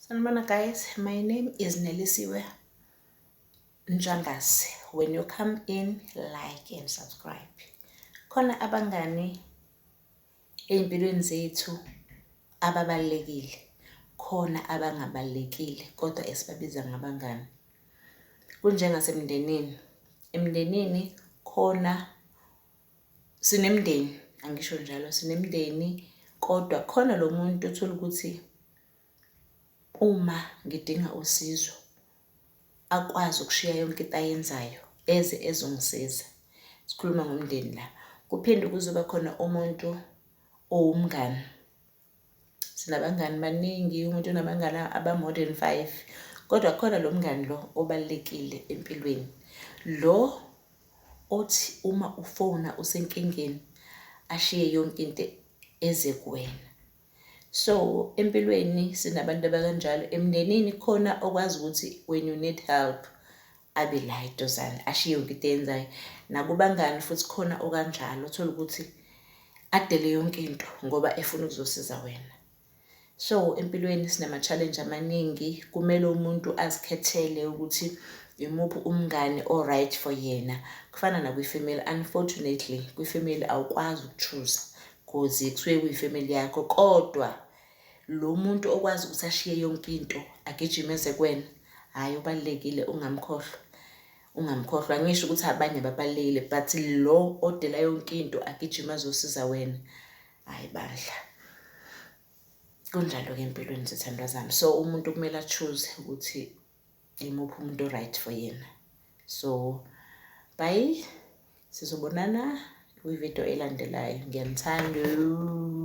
Sanibona guys, my name is Nelisiwe Ntshangase. When you come in, like and subscribe. Khona abangani ey'mpilweni zethu ababalulekile, khona abangabalulekile kodwa esibabiza ngabangani. Kunjengasemndenini, emndenini khona sinemndeni, angisho njalo, sinemndeni kodwa khona lo muntu othola ukuthi uma ngidinga usizo akwazi ukushiya yonke into ayenzayo eze ezongisiza. Sikhuluma ngomndeni la. Kuphinde kuzoba khona umuntu owumngani. Sinabangani baningi, umuntu unabangani aba-more than 5, kodwa khona lo mngani lo obalulekile empilweni. Lo othi uma ufona usenkingeni ashiye yonke into eze kuwena. So empilweni sinabantu abakanjalo, emndenini khona okwazi ukuthi when you need help abe la eduzane ashiye yonke into eyenzayo. Nakubangani futhi khona okanjalo, uthole ukuthi adele yonke into ngoba efuna ukuzosiza wena. So empilweni sinama-challenge amaningi, kumele umuntu azikhethele ukuthi imuphi umngani o-right for yena. Kufana nakwi-family, unfortunately kwi-family awukwazi uku-choose-a cause kusuke kuyi-family yakho, kodwa lo muntu okwazi ukuthi ashiye yonke into agijime eze kuwena, hhayi ubalulekile, ungamkhohlwa, ungamkhohlwa. Angisho ukuthi abanye ababalulekile but lo odela yonke into agijime azosiza wena, hhayi bandla. Kunjalo-ke empilweni zithandwa zami. So umuntu kumele a-choose ukuthi imuphi umuntu o-right for yena. So bye, sizobonana kwividiyo elandelayo. Ngiyanithanda.